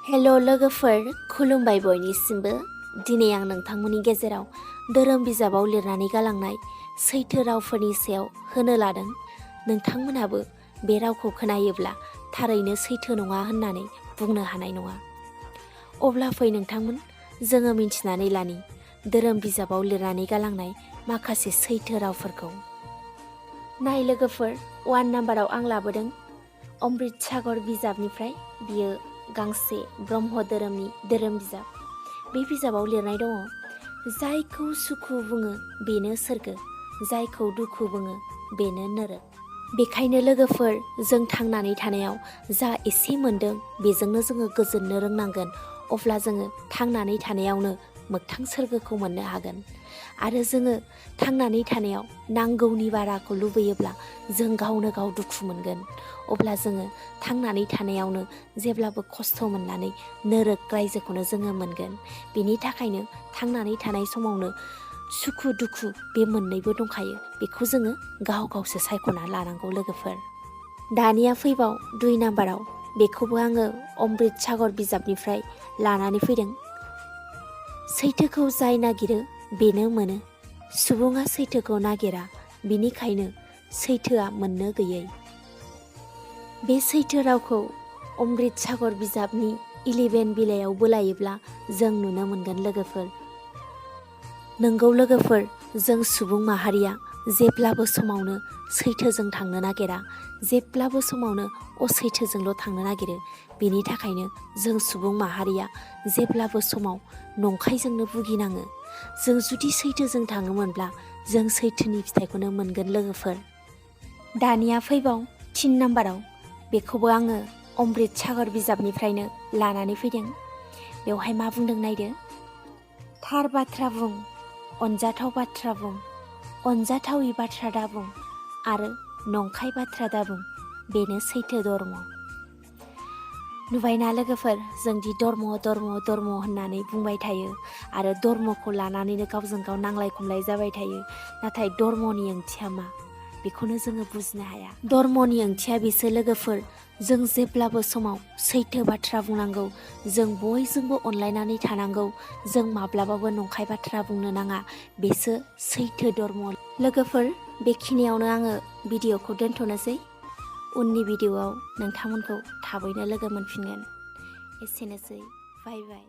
हेल' लोगोफोर, खुलुमबाय बयनिसिमबो। दिनै आं नोंथांमोननि गेजेराव धोरोम बिजाबाव लिरनानै गालांनाय सैथो रावफोरनि सायाव होनो लादों। नोंथांमोनहाबो बे रावखौ खोनायोब्ला थारैनो सैथो नङा होननानै बुंनो हानाय नङा। अब्ला फै नोंथांमोन, जोङो मिन्थिनानै लानि धोरोम बिजाबाव लिरनानै गालांनाय माखासे सैथो रावफोरखौ। नाय लोगोफोर, 1 नाम्बाराव आं लाबोदों अमृत सागर बिजाबनिफ्राय। बियो गांसे ब्रह्म धोरोमनि धोरोम बिजाब। बे बिजाबाव लिरनाय दङ, जायखौ सुखु बुङो बेनो सोरगो, जायखौ दुखु बुङो बेनो नरक। बेखायनो लोगोफोर, जों थांनानै थानायाव जा एसे मोनदों बेजोंनो जोङो गोजोननो रोंनांगोन। अब्ला जोङो थांनानै थानायावनो मोगथां सोरगोखौ मोननो हागोन। आरो जोङो थांनानै थानायाव नांगौनि बाराखौ लुबैयोब्ला जों गावनो गाव दुखु मोनगोन। अब्ला जोङो थांनानै थानायावनो जेब्लाबो खस्थ' मोननानै नरक रायजोखौनो जोङो मोनगोन। बेनि थाखायनो थांनानै थानाय समावनो सुखु दुखु बे मोननैबो दंखायो। बेखौ जोङो गाव गावसो सायख'ना लानांगौ लोगोफोर। दानिया फैबाव 2 नाम्बाराव। बेखौबो आङो अमृत सागर बिजाबनिफ्राय लानानै फैदों। सैथोखौ जाय नागिरो बेनो मोनो, सुबुङा सैथोखौ नागिरा, बिनिखायनो सैथोआ मोननो गैयै। बे सैथो रावखौ अमृत सागर बिजाबनि 11 बिलाइयाव बोलायोब्ला जों नुनो मोनगोन लोगोफोर। नंगौ लोगोफोर, जों सुबुं माहारिया जेब्लाबो समावनो सैथोजों थांनो नागिरा, जेब्लाबो समावनो असैथोजोंल' थांनो नागिरो। बेनि थाखायनो जों सुबुं माहारिया जेब्लाबो समाव नंखायजोंनो भुगिनाङो। जों जुदि सैथोजों थाङोमोनब्ला जों सैथोनि फिथाइखौनो मोनगोन लोगोफोर। दानिया फैबाव 3 नाम्बाराव। बेखौबो आङो अमृत सागर बिजाबनिफ्रायनो लानानै फैदों। बेवहाय मा बुंदों नायदो, थार बाथ्रा बुं, अनजाथाव बाथ्रा बुं, अनजाथावि बाथ्रा दाबुं आरो नंखाय बाथ्रा दाबुं, बेनो सैथो धर्म। नुबायना लोगोफोर, जोंदि धर्म धर्म धर्म होननानै बुंबाय थायो आरो धर्मखौ लानानैनो गावजों गाव नांलाय खमलाय जाबाय थायो। नाथाय धर्मनि ओंथिया मा, बेखौनो जोङो बुजिनो हाया। धर्मनि ओंथिया बेसो लोगोफोर, जों जेब्लाबो समाव सैथो बाथ्रा बुंनांगौ, जों बयजोंबो अनलायनानै थानांगौ, जों माब्लाबाबो नंखाय बाथ्रा बुंनो नाङा, बेसो सैथो धर्म। लोगोफोर, बेखिनियावनो आङो भिडिअखौ दोनथ'नोसै। उननि भिडिअआव नोंथांमोनखौ थाबैनो लोगो मोनफिनगोन। एसेनोसै, बाय बाय।